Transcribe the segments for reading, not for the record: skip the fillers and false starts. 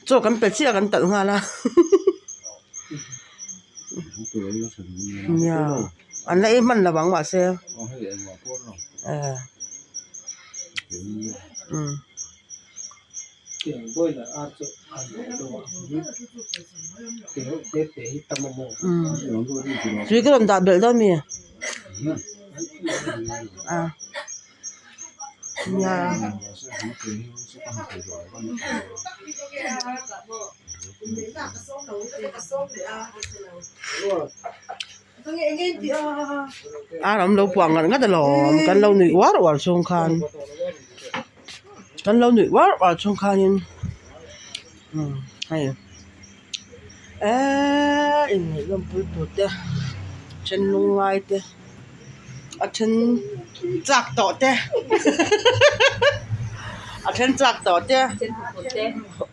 Chaw kan pe chiah kan talh nghal a. Nia an la ei hman lo ang mahse umm. Tui ka rawn dah belh dawn mi? A nia. Ar an lo puah ngat ngat alawm kan lo nuih uar uar chhung khan kan lo nuih uar uar chhung khanin umm hei eeee inneih lawmpui tur te then lungngai te a then chak tawh te a then chak tawh te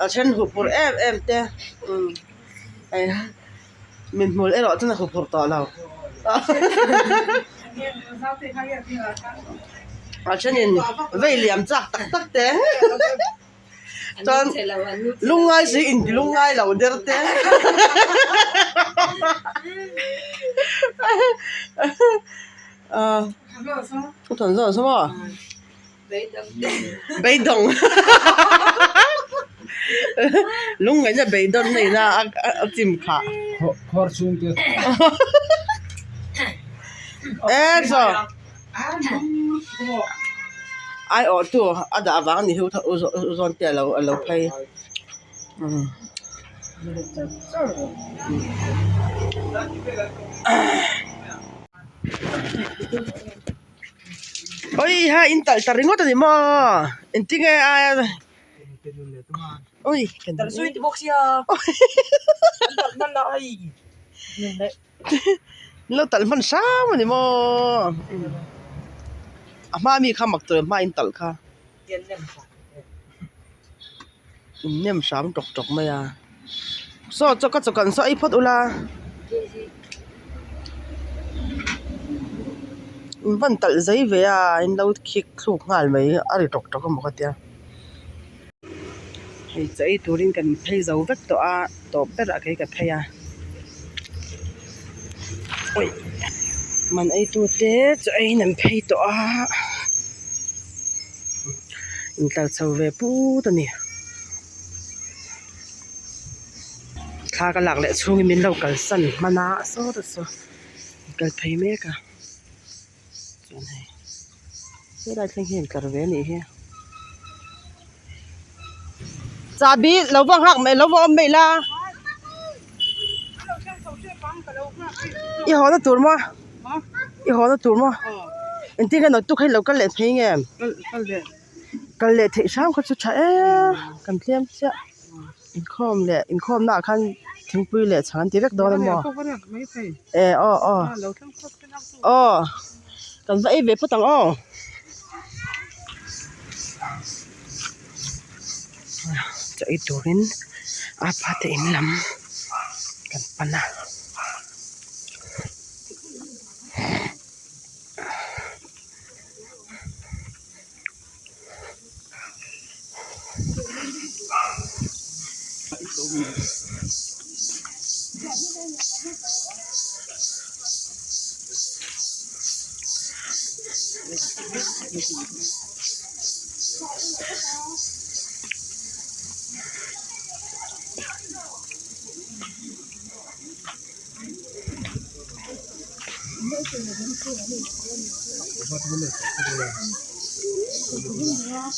a then huphurh em em te umm hei. Min hmul erawh chuan a huphurh tawh lo. A thenin vei liam chak tak tak te chuan lungngai si inti lungngai lo der te a thawn zawh zawh maw? Beidawng lungngaihna beidawn na ina a chim khah. Khuar chhung te. E saw ai awh tu a dah vang a ni hi u zawn te a lo phei. Oi ha in talh ta ringawt a ni maw engtinge a oi lo talh hman hram a ni maw a hma mi kha mak tur a hma in talh kha in nem hram tawk tawk mai a saw chaw ka chaw kan saw ei phawt ula in van talh zai ve a in lo khik thluk nghal mai a ri tawk tawk emaw ka tia hei chaw ei turin kan phei zo vek tawh a tawp berah kei ka phei a ui man ei tute chaw eiin an phei tawh a. Intlar chho ve put a ni. Thla ka lak leh chhungin min lo kalsan hman a sawta saw an kal phei mek a chuan hei helai thleng hi intlar ve a nih hi. Chahbi lo va nghak mai lo va awm mai la i haw na tur maw i haw na tur maw engtin nge naktuk hi lo kal leh thei nge kal leh theih hram kha chu tha em kan tlem chiah inkhawm leh inkhawm naah khan thingpui leh chhang an ti vek dawn a maw e aw aw aw kan va ei ve phawt ang aw. Chaw ei turin apa te in lam kan pan a.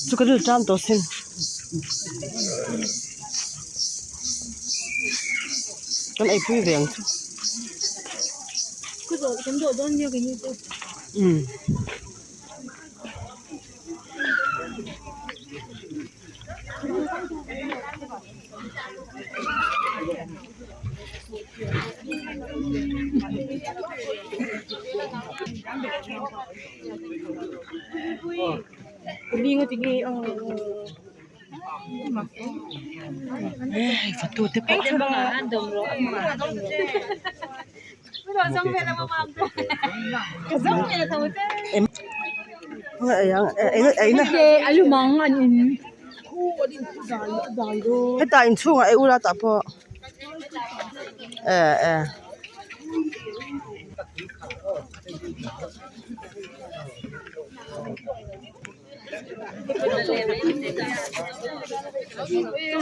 Chu ka rilru tan tawh sin kan eipui ve ang chu umm. Hei fatu te pawh Hetah inchhungah ei ula tah pawh eh eh.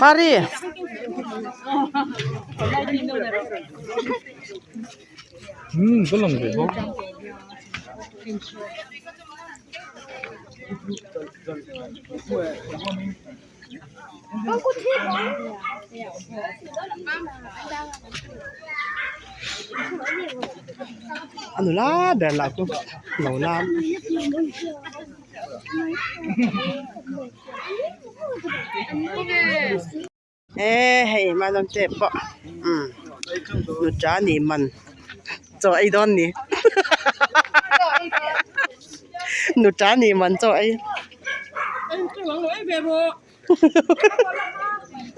Pari. A nula ber lah chu lo lam. E hei hmanawm te pawh umm nuta nih man chaw ei dawn ni nuta nih man chaw ei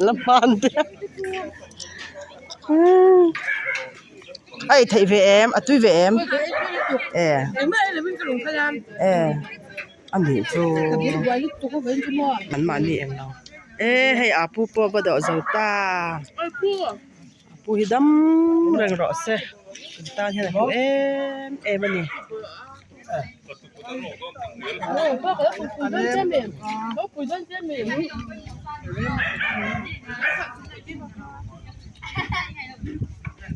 la hman te a ei theih ve em a tui ve em e e. A nih chu an mahni eng lo e hei a pu pawh va dawh zo ta a pu hi dam reng rawh se kan tan hian a hlu em em a ni.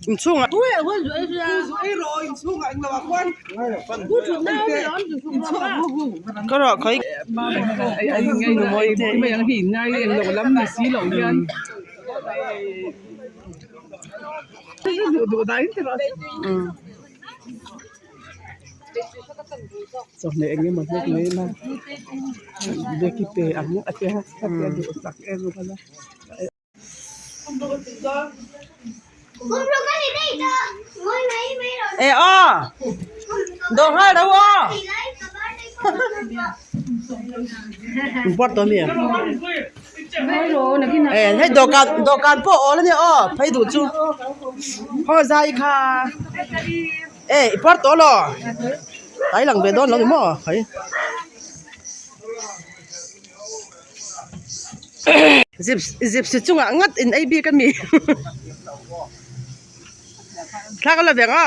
Inchhungah ka rawh khawi Chawhmeh eng emaw hlek mai ila beki pe ang a tia duhsak em a. E aw dawh nghal ro aw import tawh ami e hei dawhkan dawhkan pawh a awl ania aw phei duh chu khaw zai kha e i pawr tawh alaw tlai lang ve dawn lo ni maw khai. Gypsy chungah ngat in ei bik a mi thla ka la vek a.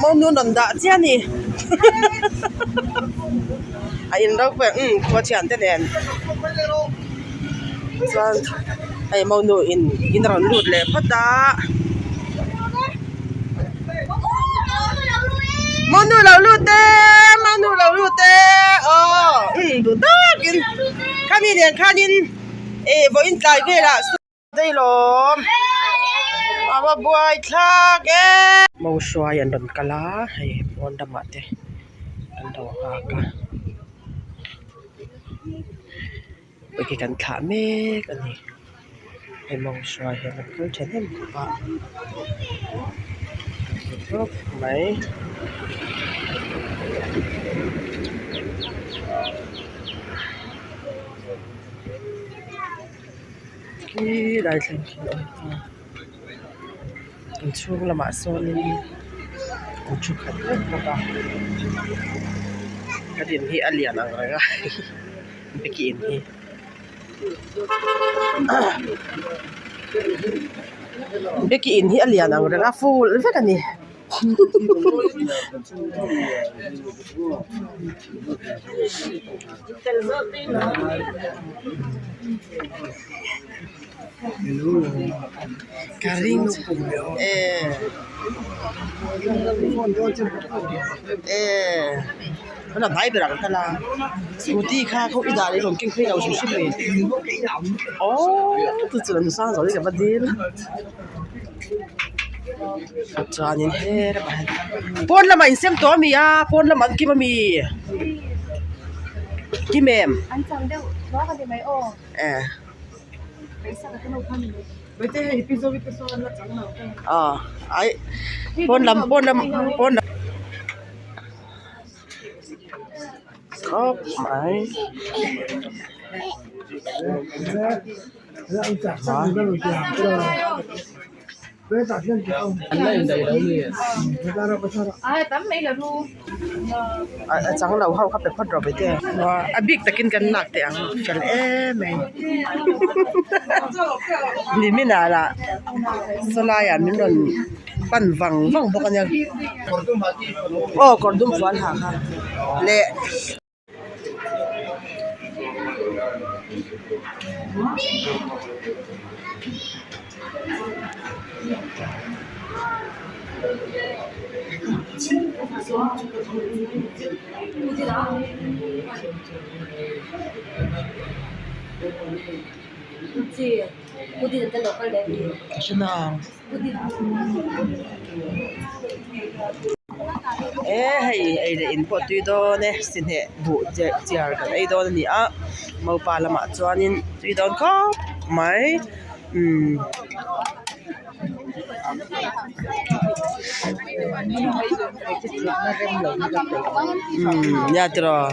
Monu rawn dah chiah a ni a in ropui ang umm khua thian te nen chuan hei monu in in a rawn lut leh phawt a monu lo lut e monu lo lut e aw umm duh takin khami nen khanin eh vawiin tlai velah. Dailawm a va buai thlak e. Mo hruai an rawn kal a hei pawn lamah te an lo nghak a hei kan thlah mek a ni hei mo hruai hi an rawn kal thahnem khawp a khawp mai. Khi lai thleng khi a awm ta inchhung lamah sawnin an thu khat vek bawk a ka din hi a lian ang reng a beki in hi beki in hi a lian ang reng a full vek a ni. Ka ring eh eh tunah hnai berah kan kal a scooty kha khaw i dah leh rawn keng phei lo hrim hrim mai aww chu chu an sang zo hi ka va dil. Chuanin he ramah hian pawn lamah insem tawh a mi a pawn lamah an kim a mi kim em eh aw ai pawn lam pawn lam pawn lam. khawp mai. A chang lo ho kha pe phawt rawh bete a bik takin kan lak teh ang fel em mai nimin ah lah sawlai ah min rawn pan vang vang bawk a nia aw kawr dum fual ha kha leh. E hei ei leh in pawh tui dawn e sihneh buh chiar kan ei dawn a ni a mopa lamah chuanin tui dawn khawp mai umm. Umm nia tiraw.